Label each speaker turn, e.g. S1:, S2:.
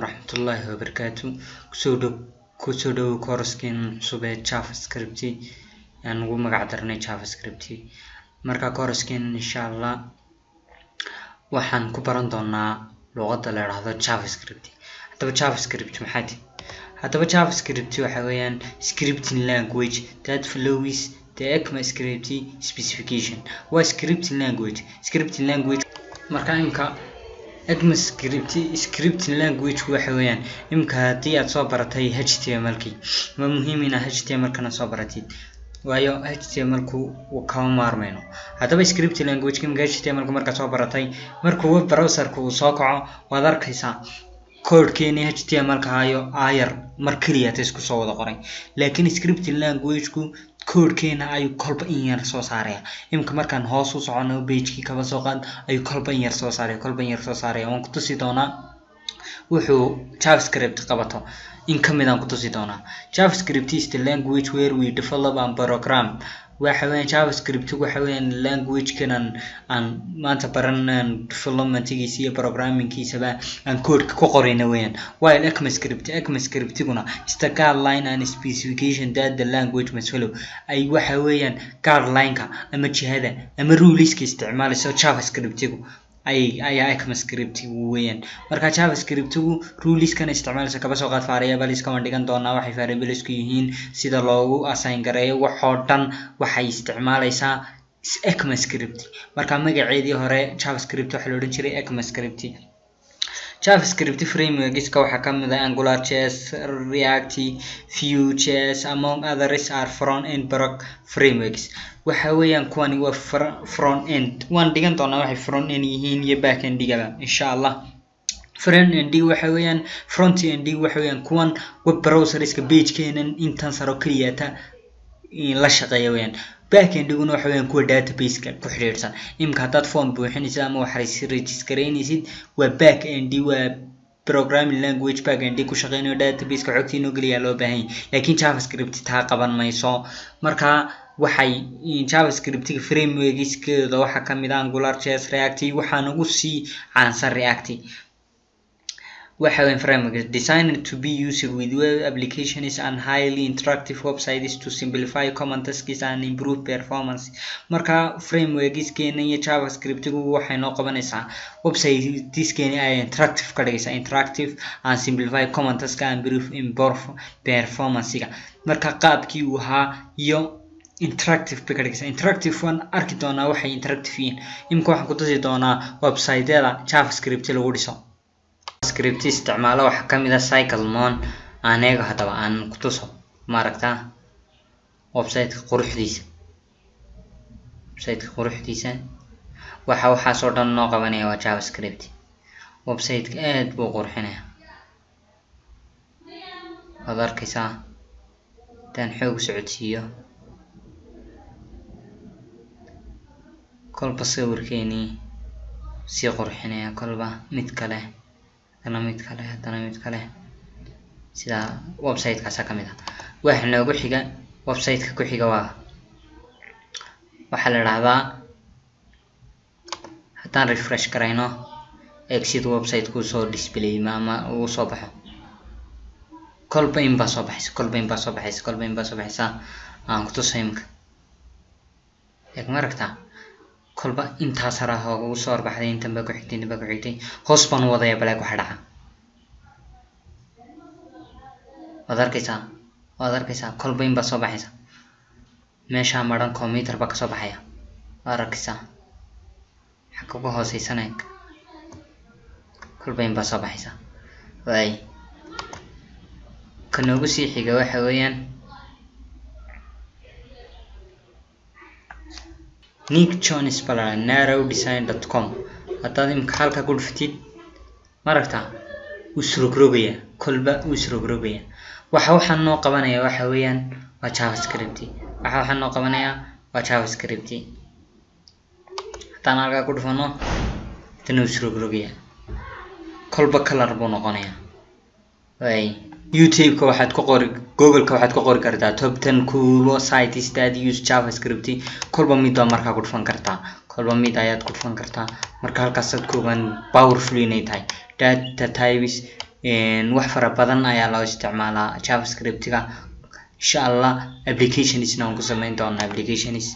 S1: Waraxmatullaahi wabarakaatu. Kusoo dhow kooraskeen cusub ee JavaScript aan ugu magac darnay JavaScript. Marka kooraskeen, insha Allah, waxaan ku baran doonaa luqadda la yidhaahdo JavaScript. Haddaba JavaScript maxaa tahay? Haddaba JavaScript waxa weeyaan scripting language that follows the ECMAScript specification. Waa scripting language, scripting language. Marka imka ECMAScript scripting language waxa weeyaan, imka haddii aad soo baratay HTML-kii, waa muhiim inaad HTML-kana soo baratid, waayo HTML-ku kama maarmayno. Haddaba scripting language, imka HTML-ka markaad soo baratay, markuu web browser-ka uu soo kaco, waad arkaysaa code-keeni HTML-ka hayo ayar mar keliya ta isku soo wada qoray. Laakiin scripting language-ku code-keena ayuu kolba in yar soo saaraya. Imika markaan hoos u socono page-kii, kaba soo qaad, ayuu kolba in yar soo saaraya, kolba in yar soo saaraya. Waan ku tusi doonaa wuxuu JavaScript qabato, in ka mid aan ku tusi doonaa. JavaScript is the language where we develop and program. Waxa weeyaan JavaScript waxa weeyaan language-kan aan maanta baranaan development-giisa iyo programming-kiisaba aan code-ka ku qorayna weeyaan. While ECMAScript, ECMAScript-guna is the guideline and specification that the language must follow. Ay waxa weeyaan guideline-ka ama jihada ama rules-ka isticmaalayso JavaScript-gu ay ayaa ECMAScript weeyaan. Marka JavaScript-gu rules-kana isticmaalayso, kaba soo qaad variables-ka, waan dhigan doonaa waxay variables-ku yihiin, sida loogu assign gareeyo, waxoo dhan waxay isticmaalaysaa ECMAScript. Marka magaceedii hore JavaScript waxaa la odhan jiray ECMAScript. JavaScript frameworks-ka waxaa ka mid ah Angular JS, React, Vue JS, among others, are front end frameworks. Waxa weeyaan kuwani waa front end. Waan dhigan doonaa waxay front end yihiin iyo back end-igaba, insha Allah. Front end waxa weeyaan, front end waxa weeyaan kuwan web browsers-ka page-keenan intan saro keliyata la shaqeeya weeyaan. Backend-iguna waxa weeyaan kuwa database-ka ku xidhiidhsan. Imika haddaad form buuxinaysid ama wax register-gareynaysid, waa back end, waa programming language back end ku shaqeynayo, database-ka xogtii inoo geliyaa loo baahan yahay. Laakiin JavaScript taa qaban mayso. Marka waxay JavaScript-ga frameworks-keeda waxaa kamid ah Angular JS, React. Waxaan ugu sii caansan React. Waxa weyn framework designed to be used with web applications and highly interactive websites to simplify common tasks and improve performance. Marka frameworks-keena iyo JavaScript-gu waxay noo qabanaysaa websites-keena ay interactive ka dhigaysaa, interactive and simplify common task and improve performance-ga. Marka qaabkii uu ahaa iyo interactive bay ka dhigaysaa. Interactive waan arki doonaa waxay interactive yihiin. Imika waxaan ku tusi doonaa website-yada JavaScript lagu dhiso, script isticmaalo. Waxaa kamid ah Cyclemon. Aan eego haddaba, aan ku tuso. Maaragtaa website-ka quruxdiisa? Website-ka quruxdiisa waxa waxaas oo dhan noo qabanaya waa JavaScript. Website-ka aad buu qurxinaya, waad arkaysaa. Haddaan xoog socodsiiyo, kolba sawirkeenii sii qurxinaya, kolba mid kale, haddana mid kale, haddana mid kale. Sida website-kaasa kamid ah. Waxa noogu xiga, website-ka ku xiga, waa waxaa la idhahdaa, haddaan refresh garayno, eeg sida website kuu soo display ama uu soo baxo. Kolba in baa soo baxaysa, kolba in baa soo baxaysa, kolba in baa soo baxaysa. Aan ku tuso imika. Eeg, ma aragtaa? Kolba intaas haraa ugu soo horbaxday, intan baa ku xigtay, intan baa ku xigtay. Hoos baan u wadaya, baleeg waxa dhaca waad arkaysaa, waad arkaysaa. Kolba in baa soo baxaysa. Meeshaa maran computer baa kasoo baxaya, waad arkaysaa. Xagga uga hooseysana eeg, kolba in baa soo baxaysa. Waay, ka noogu sii xiga waxa weeyaan Nick Jones baa la narrowdesign.com. Haddaad imika halka ku dhuftid, ma aragtaa? Wuu isrogrogaya, kolba wuu isrogrogaya. Waxa waxaan noo qabanaya waxa weeyaan waa JavaScript. Waxa waxaan noo qabanaya waa JavaScript. Haddaan halkaa ku dhufano, tana wuu isrogrogaya, kolba color buu noqonayaa. Waay, YouTube-ka waxaad ku qori, Google-ka waxaad ku qori kartaa "top 10 cool sites that use JavaScript". Kolba mid baa markaa ku dhufan kartaa, kolba mid ayaad ku dhufan kartaa. Marka halkaasaad ku ogaan powerful inay tahay. Data types. Wax fara badan ayaa loo isticmaalaa JavaScript-ga. Insha Allah applicationsna waan ku sameyn doonaa applications.